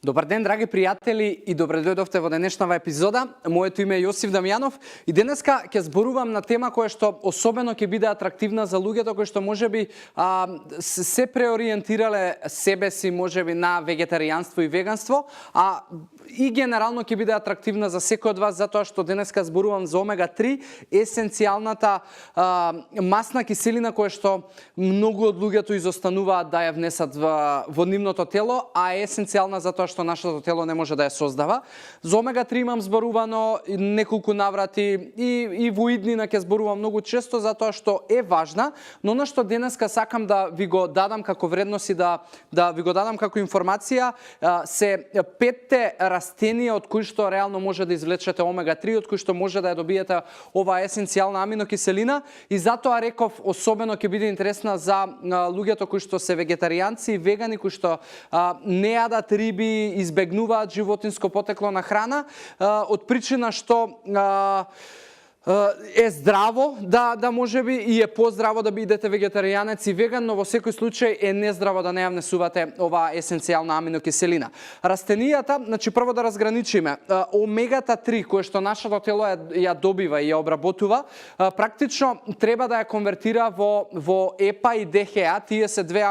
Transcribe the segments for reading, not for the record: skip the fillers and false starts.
Добар ден, драги пријатели, и добре дојдовте во денешнава епизода. Моето име е Јосиф Дамјанов и денеска ќе зборувам на тема која што особено ќе биде атрактивна за луѓето кои што можеби се преориентирале себе си можеби на вегетаријанство и веганство, а и генерално ќе биде атрактивна за секој од вас затоа што денеска зборувам за омега-3, есенцијалната масна киселина која што многу од луѓето изостануваат да ја внесат во нивното тело, а е есенцијална затоа што нашето тело не може да ја создава. За омега-3 имам зборувано неколку наврати и во иднина ќе зборувам многу често затоа што е важна, но на што денеска сакам да ви го дадам како вредност и да ви го дадам како информација се 5 растенија од кои што реално може да извлечете омега-3, од кои што може да ја добиете оваа есенцијална аминокиселина, и затоа реков особено ќе биде интересна за луѓето кои што се вегетаријанци и вегани, кои што не јадат риби, избегнуваат животинско потекло на храна, од причина што е здраво да можеби и е поздраво да бидете вегетаријанец и веган, но во секој случај е нездраво да не ја внесувате оваа есенцијална аминокиселина. Растенијата, значи прво да разграничиме, омегата 3 која што нашето тело ја добива и ја обработува, практично треба да ја конвертира во ЕПА и ДХА. Тие се две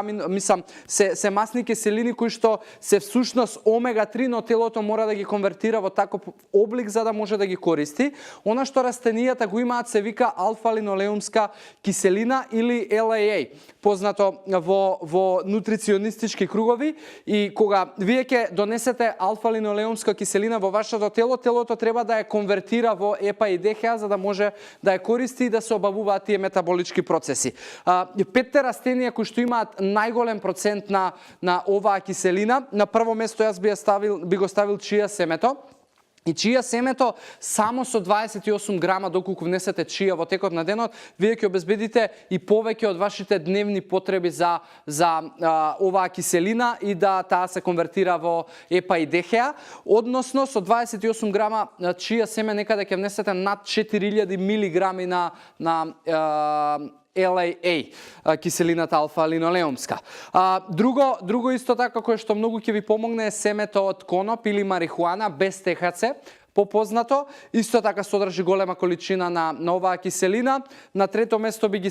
се масни киселини кои што се всушност омега-3, но телото мора да ги конвертира во таков облик за да може да ги користи. Она што растенијата го имаат се вика алфа-линолеумска киселина или LAA, познато во нутриционистички кругови, и кога вие ќе донесете алфа-линолеумска киселина во вашето тело, телото треба да ја конвертира во ЕПА и ДХА за да може да ја користи и да се обавуваат тие метаболички процеси. 5 растенија кои што имаат најголем процент на оваа киселина, на прво место јас би го ставил чија семето. И чија семето само со 28 грама доколку внесете чија во текот на денот, вие ќе обезбедите и повеќе од вашите дневни потреби за оваа киселина и да таа се конвертира во ЕПА и ДХА. Односно со 28 грама чија семе некаде ќе внесете над 4000 милиграми на LAA, киселината алфа-линолеумска. Друго исто така кое што многу ќе ви помогне е семето од коноп или марихуана без ТХЦ, попознато. Исто така содржи голема количина на оваа киселина. На трето место би го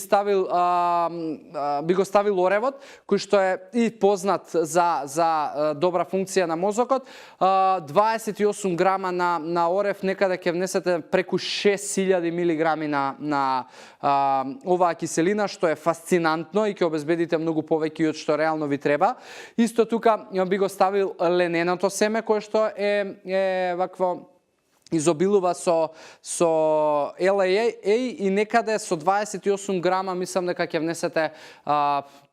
ставил оревот, кој што е и познат за добра функција на мозокот. 28 грама на орев некаде ќе внесете преку 6000 милиграми на оваа киселина, што е фасцинантно и ќе обезбедите многу повеќе од што реално ви треба. Исто тука би го ставил лененото семе, кое што е вакво изобилува со LAA и некаде со 28 грама мислам дека ќе внесете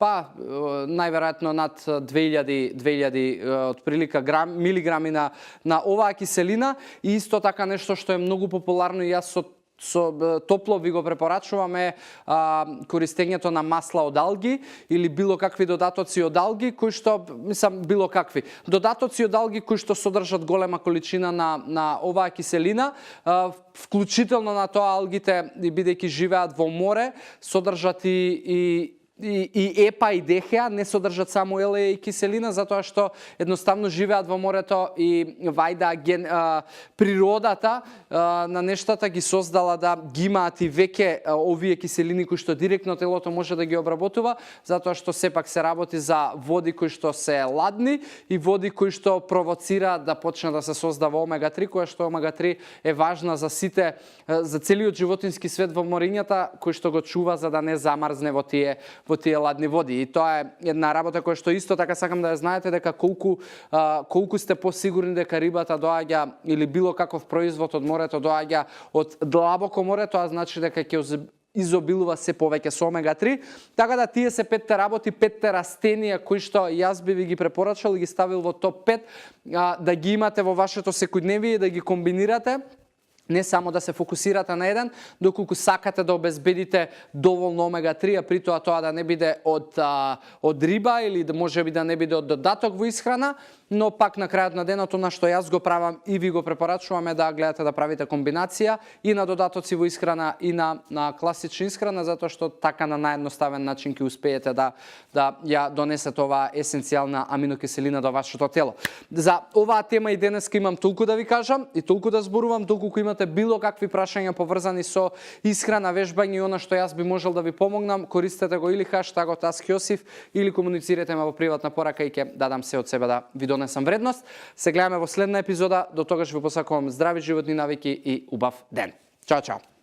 најверојатно над 2000 отприлика милиграми на оваа киселина. И исто така нешто што е многу популарно и јас топло ви го препорачуваме користењето на масла од алги или било какви додатоци од алги, кои што, било какви додатоци од алги кои што содржат голема количина на оваа киселина, вклучително на тоа алгите, бидејќи живеат во море, содржат и ЕПА и ДХА, не содржат само LAA киселина, затоа што едноставно живеат во морето и вајда природата на нештата ги создала да ги имаат и веќе овие киселини кои што директно телото може да ги обработува, затоа што сепак се работи за води кои што се ладни и води кои што провоцираат да почне да се создава омега-3, која што омега-3 е важна за целиот животински свет во морињата, кој што го чува за да не замрзне во тие ладни води. И тоа е една работа која што исто така сакам да ја знаете, дека колку сте посигурни дека рибата доаѓа или било каков производ од морето доаѓа од длабоко море, тоа значи дека ќе изобилува се повеќе со омега-3. Така да тие се 5 работи, 5 растенија кои што јас би ви ги препорачал и ги ставил во топ 5, да ги имате во вашето секојдневие и да ги комбинирате. не само да се фокусирате на еден, доколку сакате да обезбедите доволно омега-3, а при тоа да не биде од риба или да можеби да не биде од додаток во исхрана, но пак на крајот на денот, на што јас го правам и ви го препорачуваме да гледате да правите комбинација и на додатоци во исхрана и на класична исхрана, затоа што така на наједноставен начин ќе успеете да ја донесете оваа есенцијална аминокиселина до вашето тело. За оваа тема и денеска имам толку да ви кажам и толку да зборувам, доколку имате било какви прашања поврзани со исхрана, вежбање и она што јас би можел да ви помогнам, користете го или хаштагот #AskJosif или комуницирате ме во приватна порака и ќе дадам се од себе да ви донесам вредност. Се гледаме во следна епизода. До тогаш ви посакувам здрави животни навики и убав ден. Чао, чао!